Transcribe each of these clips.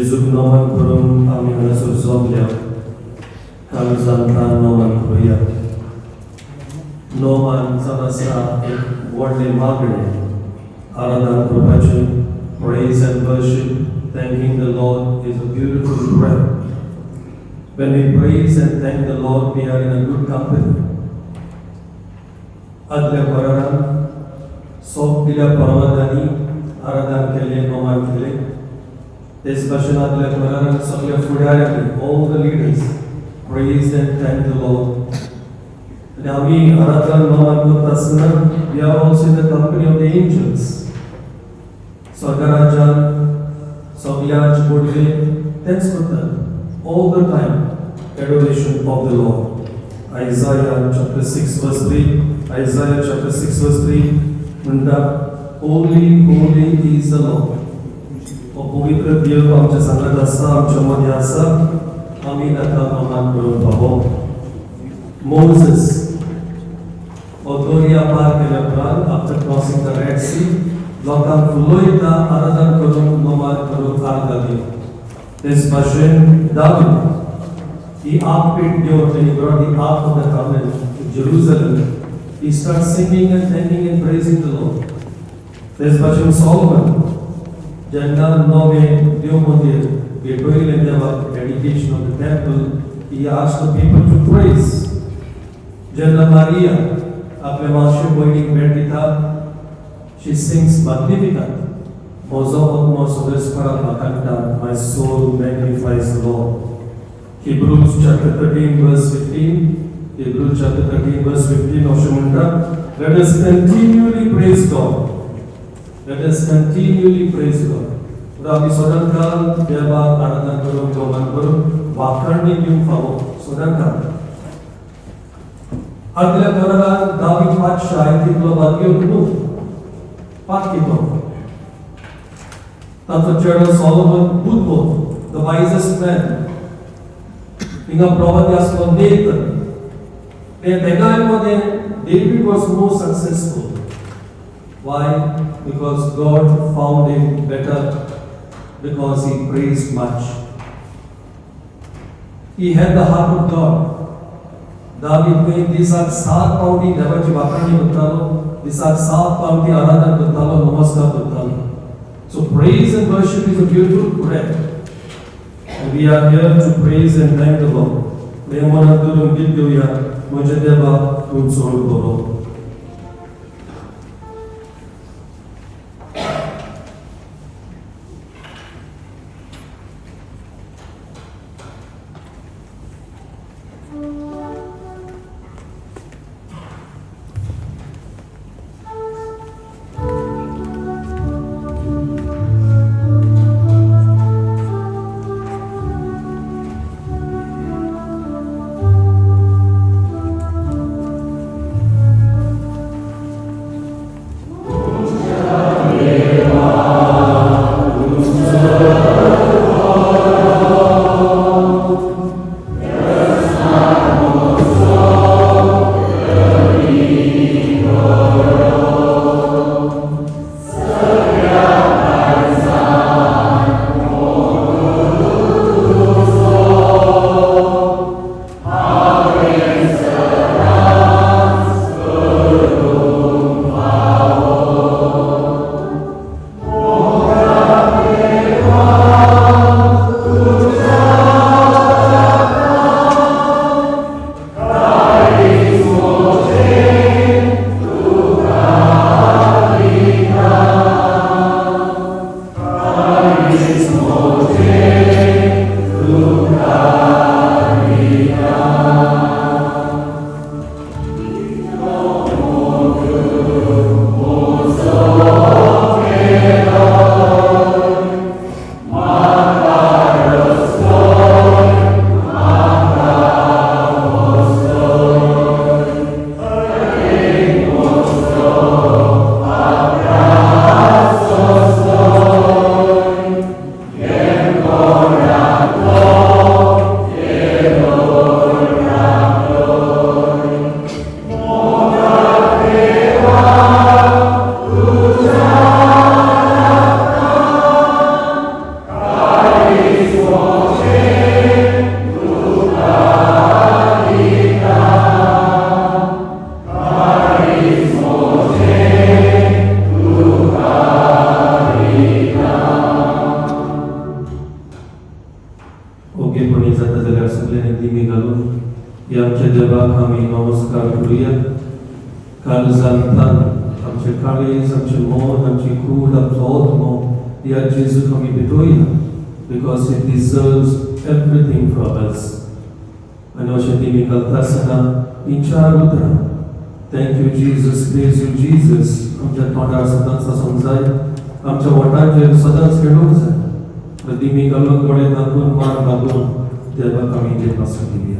जेजूक नमन करून आमी हांगासर जमल्या. काळजांतल्यान नमन करुया. नमन जावन आसा एक व्हडलें मागणें, आराधन करपाचें. Praise and worship, thanking the Lord is a beautiful prayer. When we praise and thank the Lord, we are in a good company. आदल्या करारान सगल्या पर्वतांनी आराधन केलें, नमन केलें. तेच भाशेन आदल्या करारान सगल्या फुडाऱ्यांनी, all the leaders praise and thank the Lord. आनी आमी आराधन नमन करता आसतना we are also in the company of the angels. स्वर्गराज्यान सगल्याच बोडवे तेच करतात, all the time adoration of the Lord. Isaiah chapter 6 verse 3, Isaiah chapter 6 verse 3 म्हणटा, "Holy, holy is the Lord." हो पवित्र देव आमच्या सांगात आसा, आमच्या मदें आसा. आमी ताका नमन करूंक फावो. मोझस हो दर्या पार केल्या उपरांत, after crossing the Red Sea, लोकांक फुलयता आराधन करूंक, नमन करूंक आर्गां दिवन. तेच भाशेन दावीद ही आर्क पेट घेवन, when he brought the ark of the covenant to Jerusalem, he starts singing and thanking and praising the Lord. तेच भाशेन सॉलोमन जेन्ना नवें देव मंदिर भेटयलें देवाक, dedication of the temple, he asked the people to praise. जेन्ना Maria आपल्या मावशे भयणीक भेट दिता, she sings Magnificat. म्हजो आत्मो सदस्पराक वाखाणटा, my soul magnifies the Lord. Hebrews chapter 13 verse 15, Hebrews chapter 13 verse 15 अशें म्हणटा, "Let us continually praise God." Let us continually praise God. तर आमी सदांकाल देवाक आराधना करून, नमन करून वाखाणणी दिवंक फावो सदांकाल. आदल्या करारान दावीद पातशाह तितलो भाग्यवंत न्हू, पातकी तो. ताचो चेडो सॉलोमन बुद्ध, the wisest man. हिंगा प्रवादी आसलो नेतन. ते तेगाय मदें David was more successful. Why? Because God found him better because he praised much. He had the heart of God. David खंय दिसाक सात पावटी देवाची वाखाणी करतालो, दिसाक सात पावटी आराधना करतालो, नमस्कार करतालो. So praise and worship is a beautiful prayer. And we are here to praise and thank the Lord. देव मनात धरून गीत घेवया, म्हज्या देवा तूं चड बरो. सगळ्यांनी दिमी घालून ह्या आमच्या देवाक आमी नमस्कार करुया. काळजांतल्यान आमचें काळीज, आमचें मन, आमची कूड, आमचो आत्मो ह्या जेजूक आमी भेटोवया, because he deserves everything from us. आनी अशें दिमी घालता आसतना हीं चार उतरां, "Thank you Jesus, praise you Jesus," आमच्या तोंडार सदांच आसूंक जाय, आमच्या वटांचेर सदांच खेळूंक जाय. दिमी घालून, दोळे धांपून, मान घालून देवाक आमी देवासून दिवया.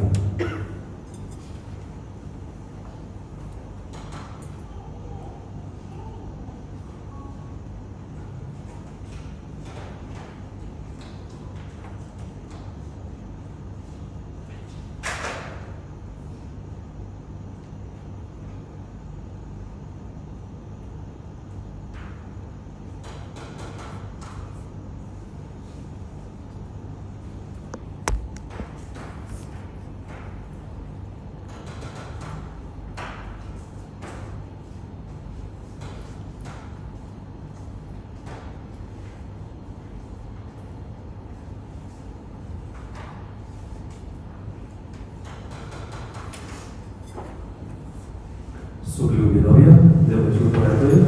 सगळी उबी रावया, देवाची कृपा आयकूया.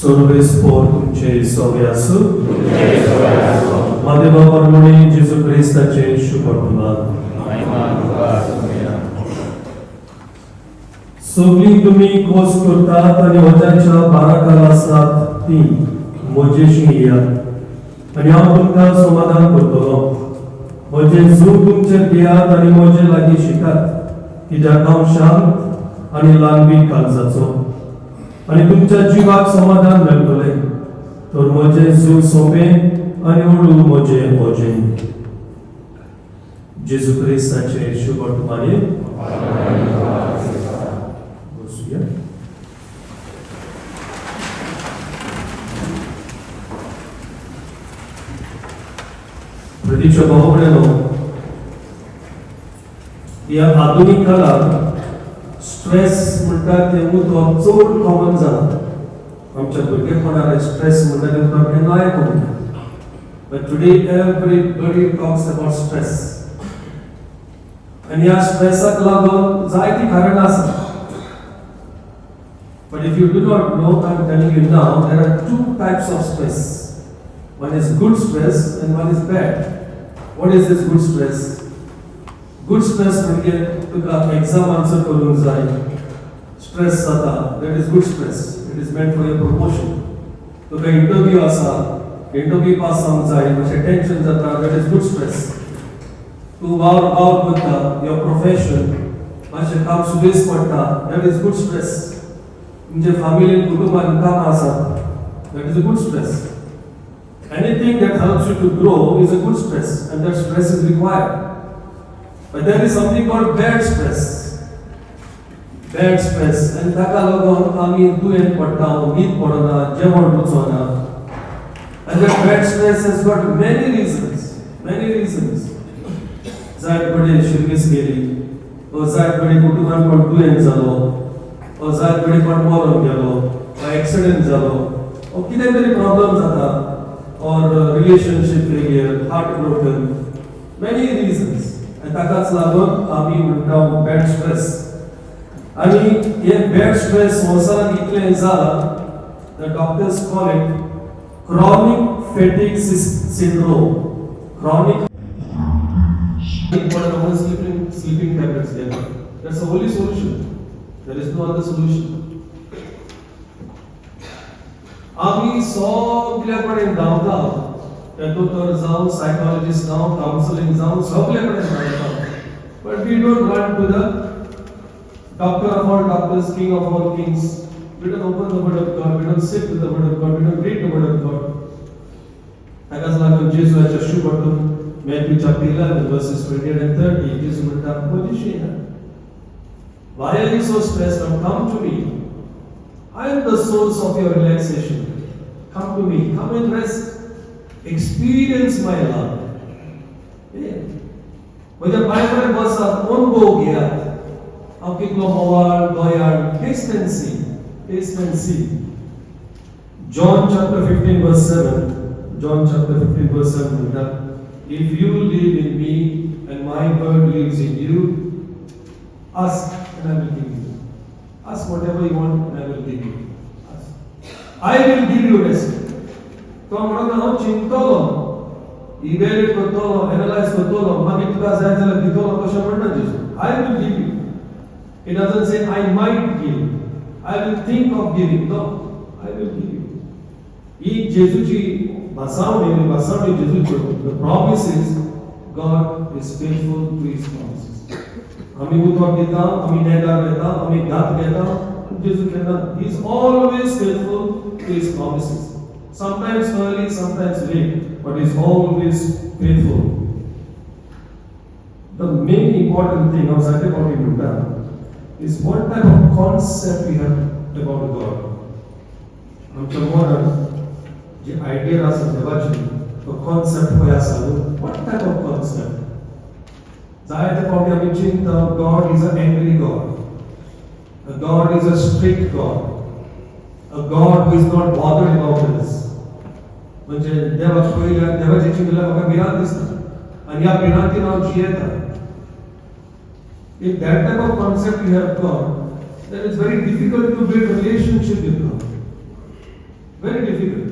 सर्वेस्पोर तुमचे सवे आसूं. म्हादेवा परमणी जेजू क्रिस्ताचे शुभवर्तमान. सगळीं तुमी खोस करतात आनी वज्याच्या भाराखाल आसात ती म्हजेशी येयात आनी हांव तुमकां समाधान करतलो. म्हजें जूग तुमचेर घेयात आनी म्हजे लागीं शिकात, कित्याक हांव शांत आनी ल्हानवीक काळजाचो, आनी तुमच्या जिवाक समाधान मेळटलें. तर म्हजें जूग सोंपें आनी हळू म्हजें ओजें. जेजू क्रिस्ताचे शुभवर्तमाने. बसुया. प्रतीक्षा भाव भयणो, ह्या आधुनीक काळात स्ट्रेस म्हणटा तें उतर चड कॉमन जाला. आमच्या भुरगेपणार स्ट्रेस म्हणटा तें उतर केन्ना आयकूंक ना. But today everybody talks about stress. आनी ह्या स्ट्रेसाक लागून जायतीं कारणां आसात. But if you do not know, I'm telling you now, there are two types of stress. One is good stress and one is bad. What is this good stress? Good stress म्हणजे तुका exam answer करूंक जाय, stress जाता, that is good stress. It is meant for your promotion. तुका interview आसा, interview pass जावंक जाय, मातशें टेन्शन जाता, that is good stress. तूं वावर वावर करता, your profession, मातशें काम सुबेज पडटा, that is good stress. तुमच्या फामिलीन, कुटुंबान कामां आसात, that is a good stress. Anything that helps you to grow is a good stress, and that stress is required. But there is something called bad stress. Bad stress, and ताका लागून आमी दुयेंत पडटा, न्हीद पडना, जेवण Ruchana. And that bad stress has got many reasons, many reasons. जायत कडेन शिर्वीस गेली, ओ जायत कडेन कुटुंबान कोण दुयेंत जालो, ओ जायत कडेन कोण मरोन गेलो, ओ एक्सिडेंट जालो, ओ कितें तरी प्रॉब्लम जाता, or relationship failure, heartbroken, many reasons. आनी ताकाच लागून आमी म्हणटा बॅड स्ट्रेस. आनी हे बॅड स्ट्रेस संवसारांत इतलें जाला, the doctors call it chronic fatigue syndrome. Chronic sleeping tablets घेता. That's the only solution. There is no other solution. आमी सगल्या कडेन धांवता, ते दोतोर जावं, सायकोलॉजिस्ट जावं, कावन्सिलिंग जावं, सगल्या कडेन धांवता, but we don't run to the doctor of all doctors, king of all kings. We don't open the word of God, we don't sit with the word of God, we don't read the word of God. ताकाच लागून जेजूच्या शुभवर्तमान, Matthew chapter 11 verses 28 and 30, Jesu म्हणटा, "म्हजेशी येयात. Why are you so stressed? Now come to me. I am the source of your relaxation. Come to me. Come and rest. Experience my love." Yeah. म्हज्या पांय कडेन बसात, अनुभव घेयात हांव कितलो मोवाळ, दयाळ. Taste and see, taste and see. John chapter 15 verse 7, John chapter 15 verse 7 म्हणटा, if you live in me and my word lives in you, ask and I will give you. Ask whatever you want and I will give you. Ask. I will give you rest. तो म्हणून हांव चिंततलो, evaluate करतलो, analyse करतलो, मागीर तुका जाय जाल्यार दितलो, अशें म्हणना जेजू. I will give you. It doesn't say I might give, I will think of giving. No, I will give you. He जेजूची भासावणी, भासावणी जेजूच्यो. The promise is God is faithful to his promises. आमी उतर दिता, आमी नेगार घेता, आमी घात घेता, जेजू केन्ना, he is always faithful to his promises. Sometimes early, sometimes late, but is always faithful. The main important thing हांव जायते फावटी म्हणटा is what type of concept we have about God. आमच्या मनात जी आयडिया आसा देवाची, तो कॉन्सेप्ट खंय आसा न्हू, what type of concept? जायते फावटी आमी चिंता, God is a angry God, a God is a strict God, a God who is not bothered about us. म्हणजे देवाक पळयल्यार, देवाचे चिंतल्यार म्हाका भिरांत दिसता आनी ह्या भिरांतीन हांव जियेता. If that type of concept you have got, then it's very difficult to build relationship with God. Very difficult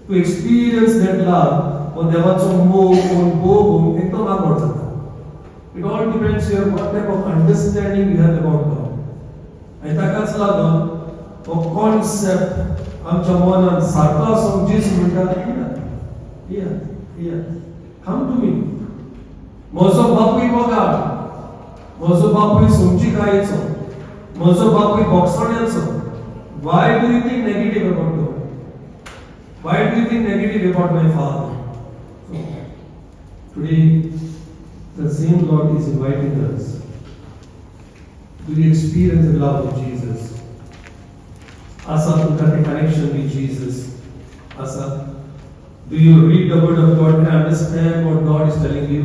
to experience that love. वो देवाचो मोग भोगूंक एकदम आगोड जाता. It all depends here what type of understanding you have about God. आनी ताकाच लागून हो concept आमच्या मनान सारको आसूंक जेजू म्हणटा, येयात, येयात, येयात, come to me. म्हजो बापूय मोगाळ, म्हजो बापूय समजिकायेचो, म्हजो बापूय भोगसण्याचो. Why do you think negative about God? Why do you think negative about my father? So, today, the same Lord is inviting us. Do you experience the love of Jesus? आसा तुमकां तें connection with Jesus? आसा? Do you read the word of God and understand what God is telling you?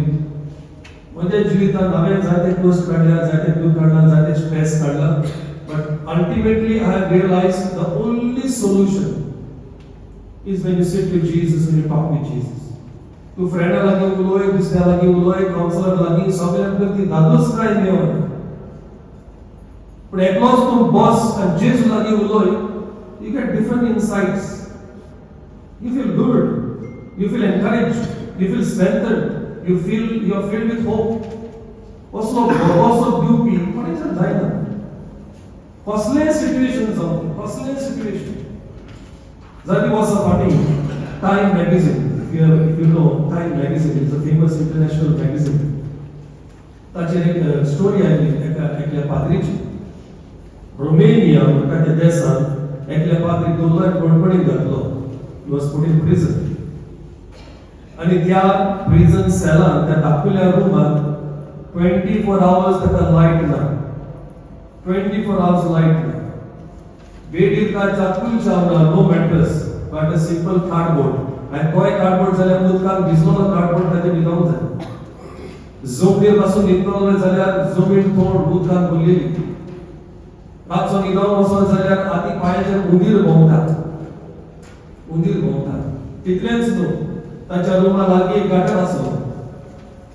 म्हज्या जिवितांत हांवें जायते कश्ट काडल्या, जायते दूख काडला, जायते स्ट्रेस काडला, but ultimately I have realized the only solution is when you sit with Jesus and you talk with Jesus. तूं फ्रेंडा लागीं उलय, दुसऱ्या लागीं उलय, कावन्सिलर लागीं, सगळ्यांक ती धादोसकाय मेळना. पूण एकलोच तूं बस आनी जेजू लागीं उलय, you get different insights. You feel good, you feel encouraged, you feel strengthened, you feel you are filled with hope. कसलो भरवंसो दिवपी कोणाच्यान जायना. कसलें सिट्युएशन जावं, कसलें सिट्युएशन. जायतीं वर्सां फाटीं Time magazine, if you know Time magazine is a famous international magazine, ताचेर एक स्टोरी आयली एका एकल्या पाद्रीची. रोमेनिया म्हणटा त्या देशांत एकल्या पाद्रीक दवरलो, बंदखणीत घातलो. He was put in prison. आनी त्या प्रिझन सेलान, त्या धाकटुल्या रुमांत 24 आवर्स ताका लायट ना. 24 आवर्स लायट ना. बेडीर काय चाकूल ना, no mattress but a simple cardboard. आनी तोय कार्डबोर्ड जाल्यार उदकान भिजलो कार्डबोर्ड, ताचेर न्हिदोंक जाय. जमनीर पासून न्हिदतलो जाल्यार जमीन तोंड उदकान भरलेली. रातचो न्हिदोंक वचत जाल्यार आदी पांयाचेर उंदीर भोंवता, उंदीर भोंवता. तितलेंच न्हू, ताच्या रुमा लागीं एक गटर आसलो.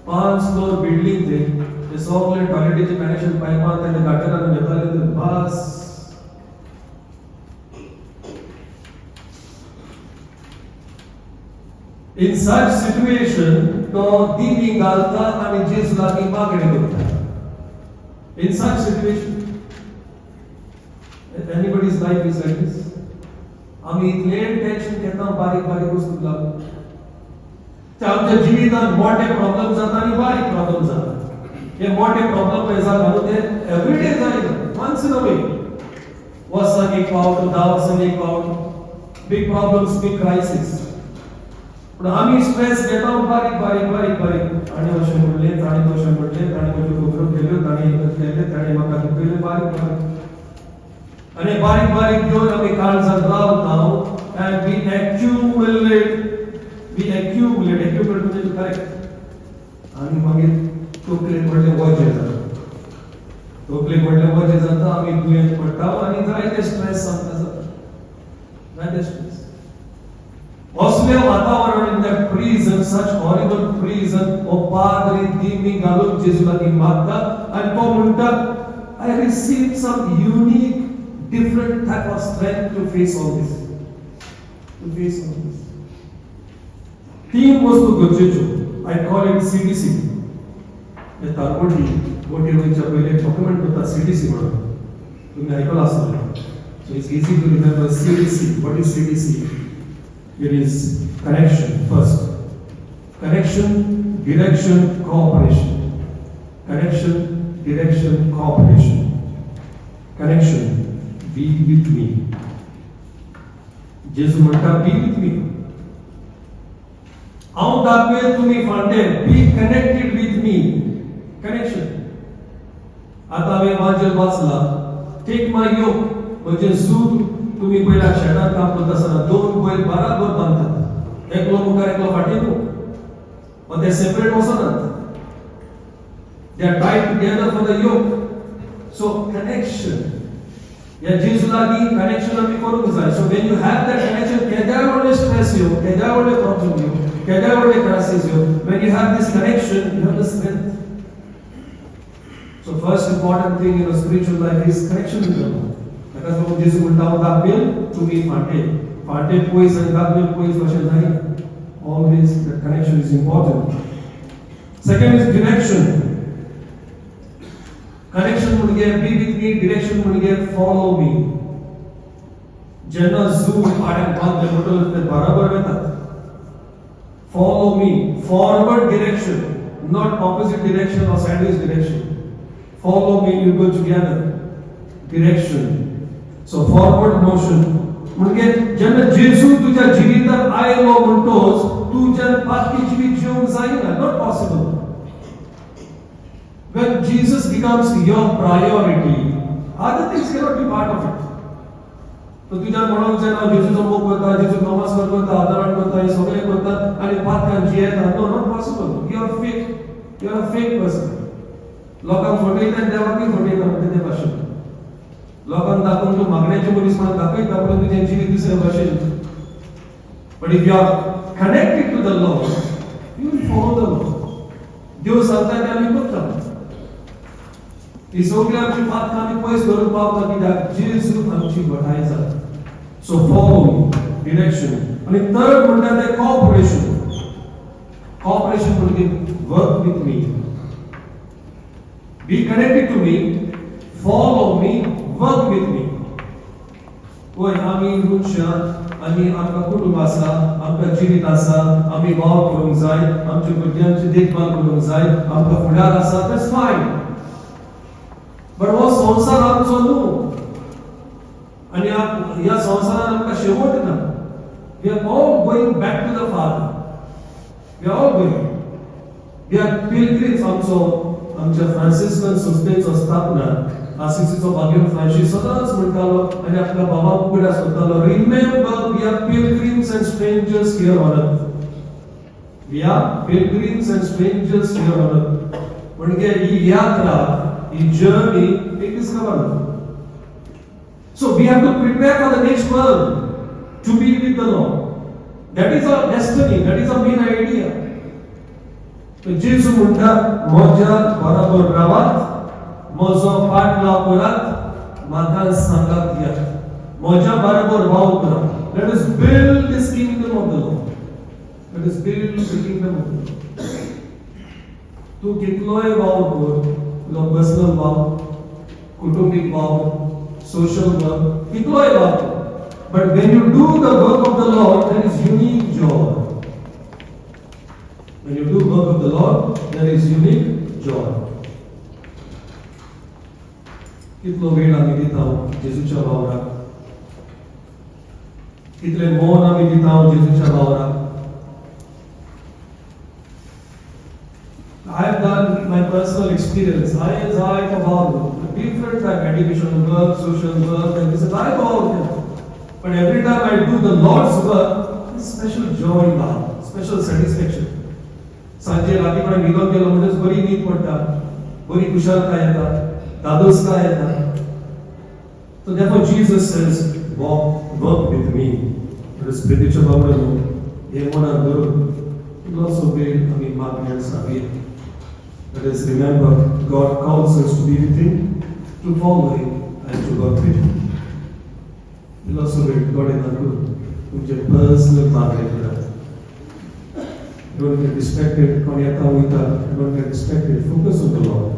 पांच फ्लोर बिल्डींग ते, ते सगळे टॉयलेटीचे कनेक्शन पायपां ताच्या गटरान वेताले. बस. In such situation, तो दिमी घालता आनी जेजू लागीं मागणें करता. In such situation, anybody's life is like this? आमी इतलें टेन्शन घेता बारीक बारीक वस्तूक लागून. ते आमच्या जिवितांत मोठे प्रॉब्लेम जाता आनी बारीक प्रॉब्लेम जाता. हे मोठे प्रॉब्लेम पळय जाता न्हू, ते एवरीडे जायना, once in a way, वर्साक एक फावट, 10 वर्सांनी एक फावट. Big problems, big crisis. पूण आमी स्ट्रेस घेता बारीक बारीक बारीक बारीक. ताणें अशें म्हणलें, ताणें तशें म्हणलें, ताणें म्हज्यो खबरो केल्यो, ताणें हें केलें, ताणें म्हाका दुखयलें. बारीक बारीक आनी बारीक बारीक घेवन आमी काळजांत रावता and we accumulate, we accumulate. Accumulate म्हणजे करेक्ट. आनी मागीर तकलेक व्हडलें वजें जाता, तकलेक व्हडलें वजें जाता, आमी दुयेंत पडटा आनी जायते स्ट्रेस आमकां जाता, जायते स्ट्रेस. असलें वातावरण, in that prison, such horrible prison, हो पाद्री दिमी घालून जेजू लागीं मागता आनी तो म्हणटा, "I receive some unique, different type of strength to face all this, to face all this." तीन वस्तू गरजेच्यो. I call it CDC. हे तारवटी बोटीर वयच्या पयलीं डॉक्युमेंट करता, सीडीसी म्हणून. तुम्ही आयकलां आसतलें. So it's easy to remember CDC. What is CDC? It is connection first. Connection, direction, cooperation. Connection, direction, cooperation. Connection, be with me. जेजू म्हणटा, "Be with me." हांव दाखवेल, तुमी फांटे. Be connected with me. Connection. आता हांवें वांजेल वाचला, "Take my yoke." म्हणजे जूग. तुमी पयला शेतान काम करता आसतना दोन बैल बराबर बांदतात, एकलो मुखार, एकलो फाटीं न्हू. वा ते सेपरेट वचनात. They are tied together for the yoke. So connection. ह्या जेजू लागीं कनेक्शन आमी करूंक जाय. So when you have that connection, केद्याय व्हडले स्ट्रेस येवं, केद्याय व्हडले प्रॉब्लम येवं, केद्याय व्हडले क्रायसीस येवं, when you have this connection, you have the strength. So first important thing in a spiritual life is connection with the Lord. ताकाच लागून जेजू म्हणटा, हांव दाखवेल, तुमी फांटे. फांटे पयस आनी दाखवेल पयस अशें जायना. Always the connection is important. Second is direction. Connection म्हणजे be with me, direction म्हणजे follow me. जेन्ना जूग पाड्याक बांदले म्हणटकच ते बराबर वेतात. Follow me, forward direction, not opposite direction or sideways direction. Follow me, you go together. Direction. So forward motion. म्हणजे जेन्ना जेजू तुझ्या जिवितांत आयलो म्हणटोच तुज्यान बाकी जिवीत जिवंक जायना. Not possible. When Jesus becomes your priority, other things cannot be part of it. तर तुज्यान म्हणूंक जायना, हांव जेजूचो मोग करता, जेजू नमस्कार करता, आदरण करता, हे सगळें करता आनी पातकान जियेता. No, not possible. You are fake. You are a fake person. लोकांक फटयता आनी देवाकूय फटयता म्हणटा ते भाशेन. लोकांक दाखोवन तूं मागण्याचे मनीस म्हणून दाखयता, पूण तुजें जिवीत दुसरे भाशेन. But if you are connected to the Lord, you will follow the Lord. देव सांगता ते आमी करता. ही सगळी आमची पातकां आमी पयस करून पावता, कित्याक जेजू आमची घटाय जाता. So follow, direction. आनी थर्ड म्हणटा ते कॉपरेशन. कॉपरेशन म्हणजे work with me. Be connected to me, follow me, work with me. वय, आमी मनशां आनी आमकां कुटुंब आसा, आमकां जिवीत आसा, आमी वावर करूंक जाय, आमच्या भुरग्यांची देखभाल करूंक जाय, आमकां फुडार आसा. That's fine. But हो संवसार आमचो न्हू आनी ह्या संवसारान आमकां शेवट ना. We are all going back to the Father. We are all going. We are pilgrims. आमचो आमच्या फ्रांसिस्कन संस्थेचो स्थापना आसिसीचो भाग्यो फ्रांसीस सदांच म्हणटालो आनी आपल्या बाबा उगडास करतालो, "Remember, we are pilgrims and strangers here on earth. We are pilgrims and strangers here on earth." म्हणजे ही यात्रा, ही जर्नी एक दीस खबर ना. So we have to prepare for the next world, to be with the Lord. That is our destiny. That is our main idea. तर जेजू म्हणटा, म्हज्या बरोबर रावात, म्हजो पाठलाव करात, म्हाका सांगात दियात, म्हज्या बरोबर वावर करात. Let us build this kingdom of the Lord. Let us build the kingdom of the Lord. तूं कितलोय वावर कर, तुजो पर्सनल वावर, कुटुंबीक वावर, सोशल वर्क, कितलोय वावर कर, but when you do the work of the Lord, there is unique joy. When you do work of the Lord, there is unique joy. कितलो वेळ आमी दिता जेजूच्या वावराक? कितले मन आमी दिता जेजूच्या वावराक? I have done my personal experience. I about different type, educational work, social work, and this is I about. But every time I do the Lord's work, there's special joy in the heart, special satisfaction. सांजे राती कडेन न्हिदोन गेलो म्हणटच बरी न्हीद पडटा, बरी खुशालकाय येता, धादोसकाय येता. So therefore Jesus says, "Walk, work with me." Spiritual बाबा, हें मनान धरून इल्लोसो वेळ आमी मागण्यान सारया. Let us remember God calls us to be with Him, to follow Him and to work with Him. इल्लोसो वेळ गोडेन करून तुमचे पर्सनल मागणें करात. Don't get distracted. कोण येता वयता. Don't get distracted. Focus on the Lord.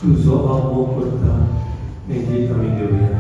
तुजो हांव मोग करता हें गीत आमी घेवया.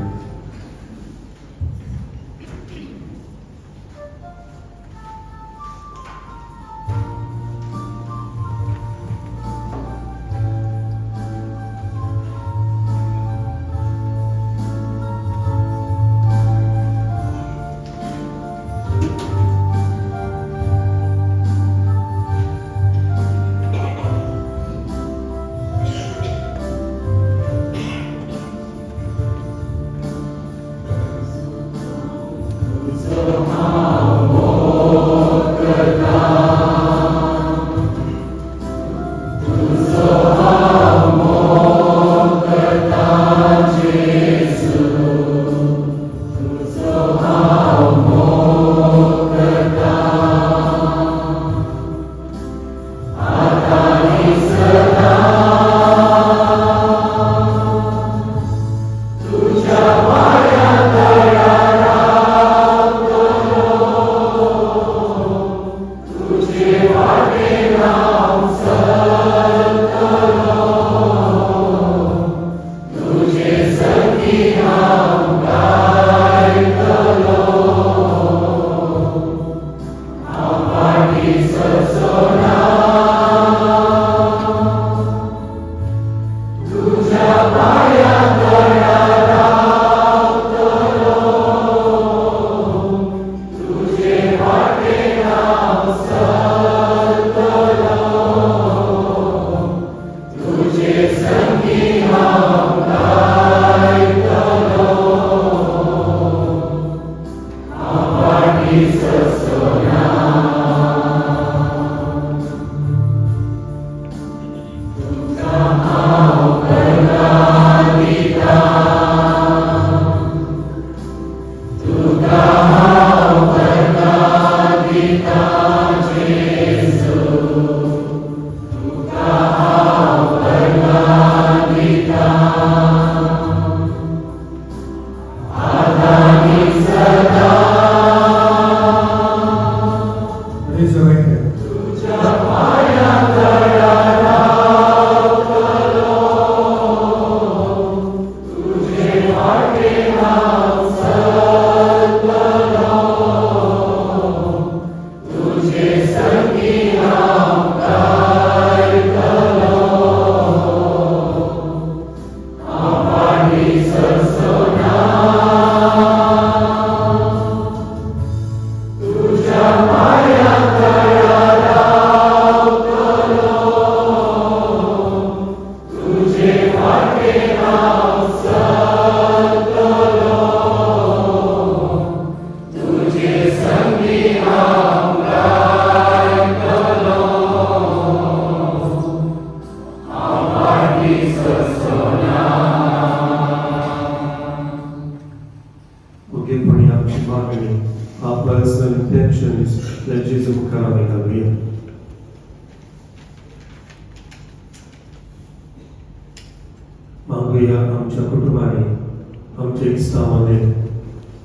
Raise your right hand. उगेपणी आमची मागणी, our personal intentions, त्या जेजू मुखार आमी घालुया. मागुया आमच्या कुटुंबांनी, आमच्या इश्टां मदें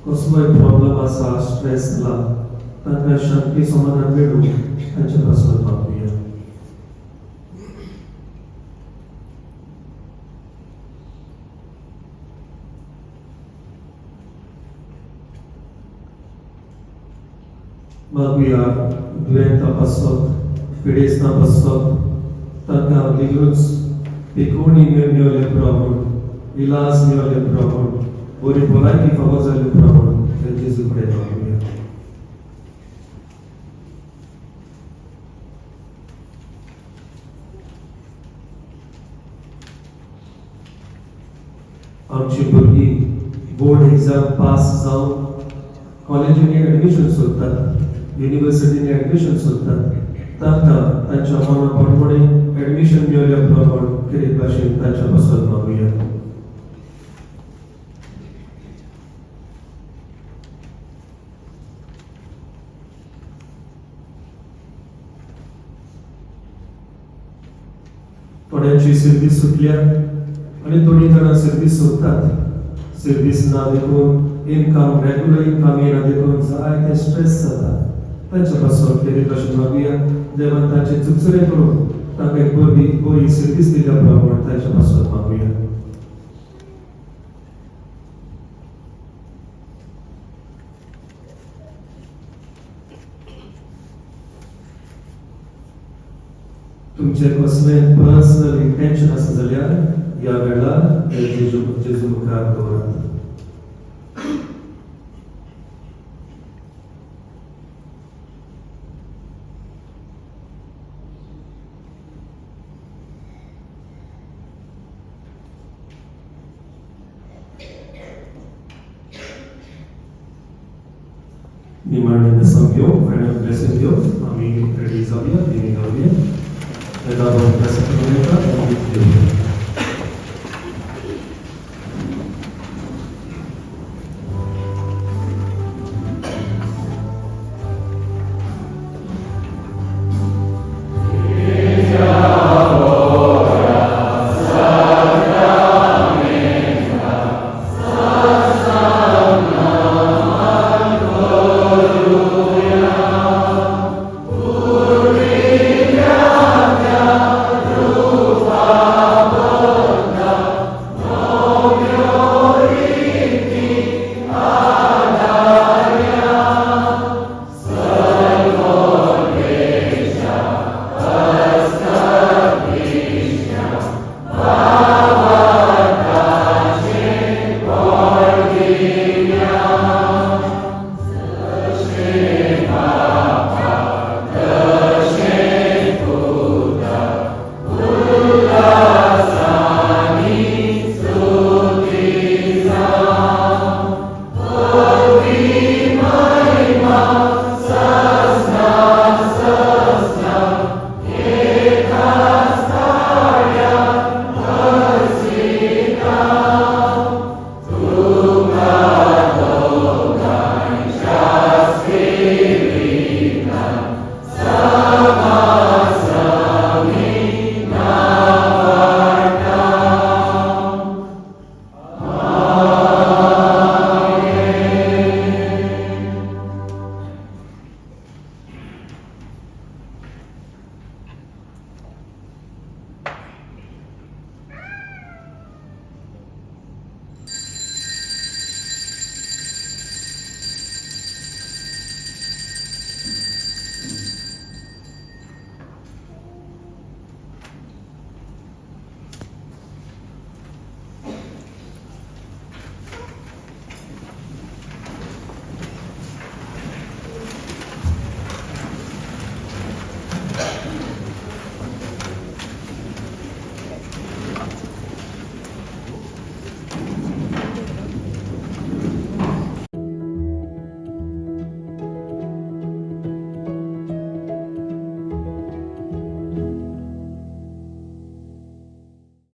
कसलोय प्रॉब्लम आसा, स्ट्रेस जाला, तांकां शांती समाधान मेळूं, तांच्या पासून मागुया. मागुया दुयेंता पासत, पिडेस्तां पासत, तांकां बेगीनूच पिकोवणी मेळ्ळे पुरो म्हूण, इलाज मेळ्ळे पुरो म्हूण, बरी भलायकी फावो जाली पुरो म्हूण ते जेजू कडेन मागुया. आमची भुरगीं बोर्ड एग्जाम पास जावन कॉलेजींनी एडमिशन सोदतात, युनिवर्सिटींनी एडमिशन सोदतात, तांकां तांच्या मना प्रमाणे एडमिशन मेळ्ळ्या प्रमाण खेरीत भाशेन तांच्या पासून मागुया. थोड्यांची सर्वीस सुटल्या आनी थोडीं जाणां सर्वीस सोदतात. सर्वीस ना देखून इनकम, रेगुलर इनकम येना देखून जायते स्ट्रेस जाता. तांच्या पासून खेरीत भाशेन मागुया, देवान तांचे चुकचुरे करून तांकां एक बरी बरी सर्वीस दिल्या प्रमाण तांच्या पासून मागुया. तुमचे कसलें पर्सनल इंटेन्शन आसा जाल्यार ह्या वेळार जेजू जेजू मुखार दवरात. निमाणे बेसांव घेवन, फायनल ब्लेसिंग घेवन आमी रेडी जावया, दिमी घालुया. येता.